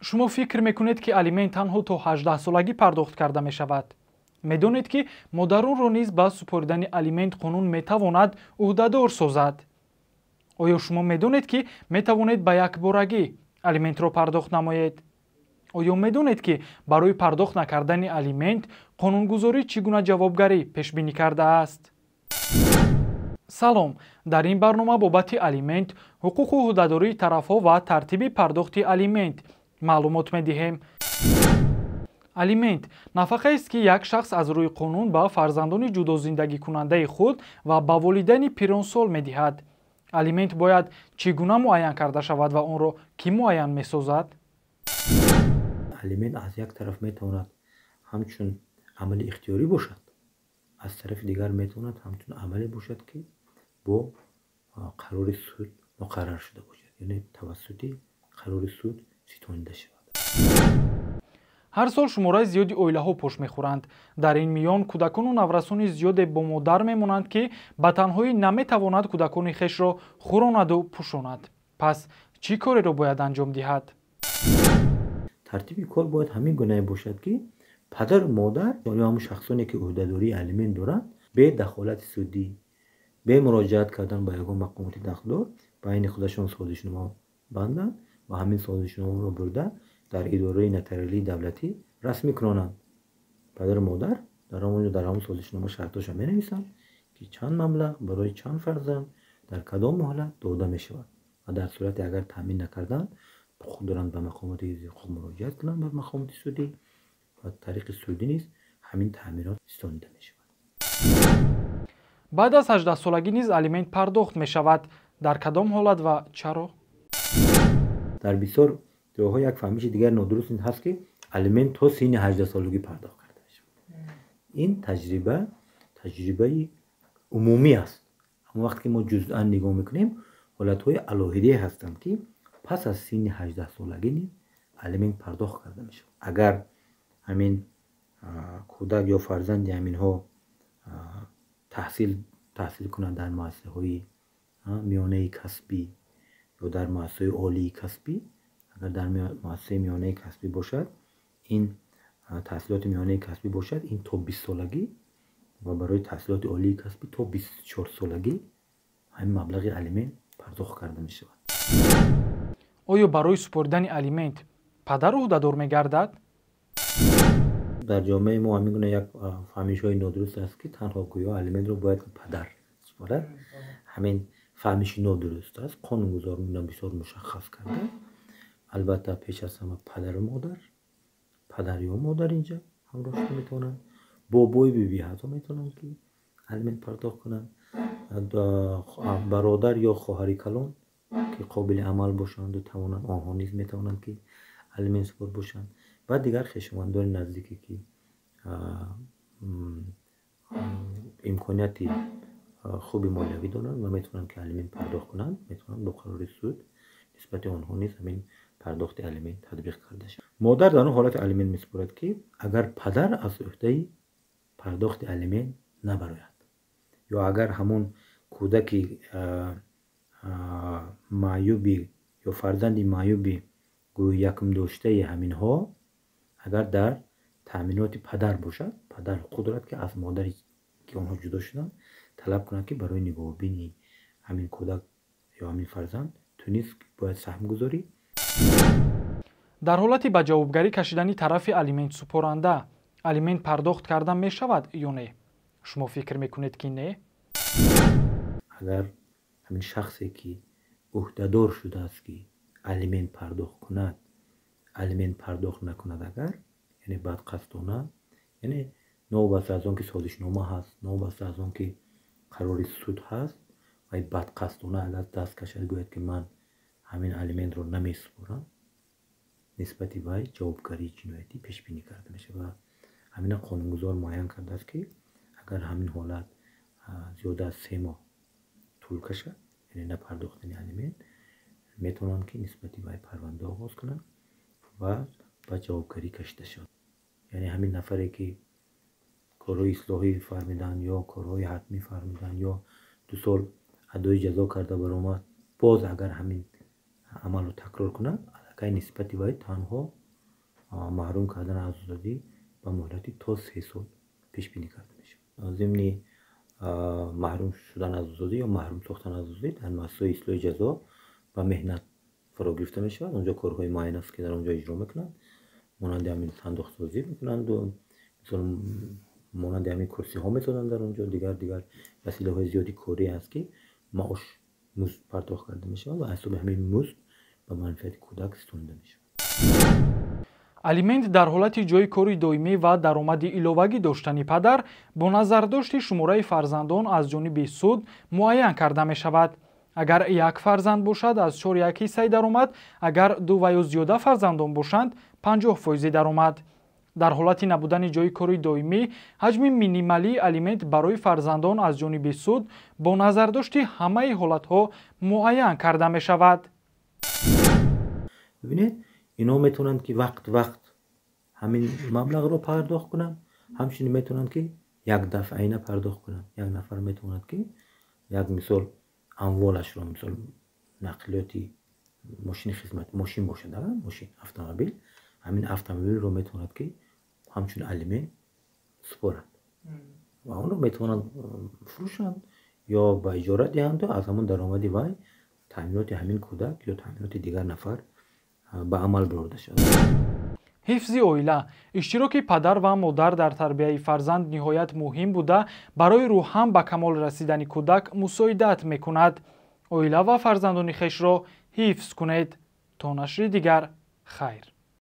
Шумо фикр мекунед, ки алимент танҳо то 18-солагӣ пардохт карда мешавад? Медонед, ки модаронро низ ба супоридани алимент қонун метавонад ӯҳдадор созад? Оё шумо медонед, ки метавонед ба якборагӣ алиментро пардохт намоед? Оё медонед, ки барои пардохт накардани алимент қонунгузорӣ чӣ гуна ҷавобгарӣ пешбинӣ кардааст? Салом! Дар ин барнома бобати алимент, ҳуқуқу ӯҳдадории тарафҳо ва тартиби пардохти алимент маълумот медиҳем. Алимент нафақаест, ки як шахс аз рӯи қонун ба фарзандони ҷудозиндагикунандаи худ ва ба волидайни пиронсол медиҳад. Алимент бояд чӣ гуна муайян карда шавад ва онро кӣ муайян месозад? Алимент аз як тараф метавонад ҳамчун амали ихтиёрӣ бошад, аз тарафи дигар метавонад ҳамчун амале бошад, ки бо қарори суд муқаррар шуда бошад, яъне тавассути қарори суд ситонида шавад. Ҳар сол шумораи зиёди оилаҳо пош мехӯранд. Дар ин миён кӯдакону наврасони зиёде бо модар мемонанд, ки ба танҳоӣ наметавонад кӯдакони хешро хӯронаду пӯшонад. Пас чӣ кореро бояд анҷом диҳад? Тартиби кор бояд ҳамин гунае бошад, ки падару модар ё ҳамун шахсоне, ки ӯҳдадории алимент доранд, бе дахолати судӣ, бе муроҷиат кардан ба ягон мақомоти дахлдор байни худашон созишнома банданд ва ҳамин созишномаро бурда дар идораи нотариалии давлатӣ расмӣ кунонанд. Падару модар дар он ҷо дар ҳамон созишнома шартҳоша менависанд, ки чанд маблағ барои чанд фарзанд дар кадом муҳлат дода мешавад, ва дар сурате агар таъмин накарданд, ҳуқуқ доранд ба мақомоти ҳуқуқ муроҷиат кунанд, ба мақомоти судӣ, ва тариқи судӣ низ ҳамин таъминот ситонида мешавад. Баъд аз 18-солагӣ низ алимент пардохт мешавад. Дар кадом ҳолат ва чаро? Дар бисёр ҷойҳо як фаҳмиши дигар нодуруст ин ҳаст, ки алимент то синни 18-солагӣ пардохт карда мешавад. Ин таҷриба таҷрибаи умумӣ аст. Ҳамон вақте ки мо ҷузъан нигоҳ мекунем, ҳолатҳои алоҳидае ҳастанд, ки пас аз синни 18-солагӣ низ алимент пардохт карда мешавад. Агар ҳамин кӯдак ё фарзанди ҳаминҳо таҳсил кунад дар муассисаҳои миёнаи касбӣ ё дар муассисаҳои олии касбӣ, агар дар муассисаи миёнаи касбӣ бошад, ин таҳсилоти миёнаи касбӣ бошад, ин то 20-солагӣ ва барои таҳсилоти олии касбӣ то 24-солагӣ ҳамин маблағи алимент пардохт карда мешавад. Оё барои супоридани алимент падар ӯҳдадор мегардад? Дар ҷомеаи мо ҳамин гуна як фаҳмишҳои нодуруст аст, ки танҳо гӯё алиментро бояд падар супорад. Ҳамин фаҳмиши нодуруст аст. Қонунгузор инро бисёр мушаххас карда. Албатта, пеш аз ҳама падару модар, падар ё модар инҷа ҳамроҳ шуда метавонанд, бобои биби ҳатто метавонанд, ки алимент пардохт кунанд, бародар ё хоҳари калон, ки қобили амал бошанду тавонанд, онҳо низ метавонанд, ки алимент супор бошанд, ва дигар хешовандони наздике, ки имконияти хуби молиявӣ доранд ва метавонанд, ки алимент пардохт кунанд, метавонанд бо қарори суд нисбати онҳо низ ҳамин пардохти алимент татбиқ карда шавад. Модар дар он ҳолати алимент месупорад, ки агар падар аз ӯҳдаи пардохти алимент набарояд ё агар ҳамон кӯдаки маъюби ё фарзанди маъюби гурӯҳи якумдоштаи ҳаминҳо агар дар таъминоти падар бошад, падар ҳуқуқ дорад, ки аз модаре, ки онҳо ҷудо шуданд, талаб кунад, ки барои нигоҳубини ҳамин кӯдак ё ҳамин фарзанд ту низ бояд саҳм гузорӣ. Дар ҳолати ба ҷавобгарӣ кашидани тарафи алиментсупоранда алимент пардохт карда мешавад ё не? Шумо фикр мекунед, ки не? Агар ҳамин шахсе, ки ӯҳдадор шудааст, ки алимент пардохт кунад, алимент пардохт накунад, агар яъне бадқасдона, яъне новобаста аз он ки созишнома ҳаст, новобаста аз он ки қарори суд ҳаст, вай бадқасдона агар даст кашад, гӯяд, ки ман ҳамин алиментро намесупорам, нисбати вай ҷавобгарии ҷиноятӣ пешбинӣ карда мешавад. Ва ҳамина қонунгузор муайян кардааст, ки агар ҳамин ҳолат зиёда аз 3 моҳ тӯл кашад, яъне напардохтани алимент, метавонанд, ки нисбати вай парванда оғоз кунанд ва ба ҷавобгарӣ кашида шавад. Яъне ҳамин нафаре, ки корҳои ислоҳӣ фармиданд ё корҳои ҳатмӣ фармиданд ё 2 сол адои ҷазо карда баромад, боз агар ҳамин амалро такрор кунад, аллакай Аллакай нисбати вай танҳо маҳрум кардан аз озодӣ ба муҳлати то 3 сол пешбинӣ карда мешавад. Зимни маҳрум шудан аз озодӣ ё маҳрум сохтан аз озодӣ дар муассисаҳои ислоҳи ҷазо ба меҳнат фаро гирифта мешавад. Онҷо корҳои муайян аст, ки дар он ҷо иҷро мекунанд, монанди ҳамин сандуқсозӣ мекунанду, мисол, монанди ҳамин курсиҳо месозанд дар он ҷо, дигар дигар василаҳои зиёди корӣ аст, ки маош, музд пардохт карда мешавад ва ҳисоби ҳамин музд ба манфиати кӯдак ситонида мешавад. Алимент дар ҳолати ҷойи кори доимӣ ва даромади иловагӣ доштани падар бо назардошти шумораи фарзандон аз ҷониби суд муайян карда мешавад. Агар як фарзанд бошад, аз 4 як ҳиссаи даромад, агар ду ва ё зиёда фарзандон бошанд, 50 фоизи даромад. Дар ҳолати набудани ҷойи кори доимӣ, ҳаҷми минималии алимент барои фарзандон аз ҷониби суд бо назардошти ҳамаи ҳолатҳо муайян карда мешавад. Бибинед, инҳо метавонанд, ки вақт вақт ҳамин маблағро пардохт кунанд, ҳамчунин метавонанд, ки якдафъаина пардохт кунанд. Як нафар метавонад, ки як, мисол, амволашро, мисол, нақлиёти мошини хизмат, мошин бошад, мошин, автомобил, ҳамин автомобилро метавонад, ки ҳамчун алимент супорад ва онро метавонанд фурӯшанд ё ба иҷора диҳанду аз ҳамон даромади вай таъминоти ҳамин кӯдак ё таъминоти дигар нафар ба амал бирорда шавад. Ҳифзи оила, иштироки падар ва модар дар тарбияи фарзанд ниҳоят муҳим буда, барои рӯҳан ба камол расидани кӯдак мусоидат мекунад. Оила ва фарзандони хешро ҳифз кунед. То нашри дигар, хайр.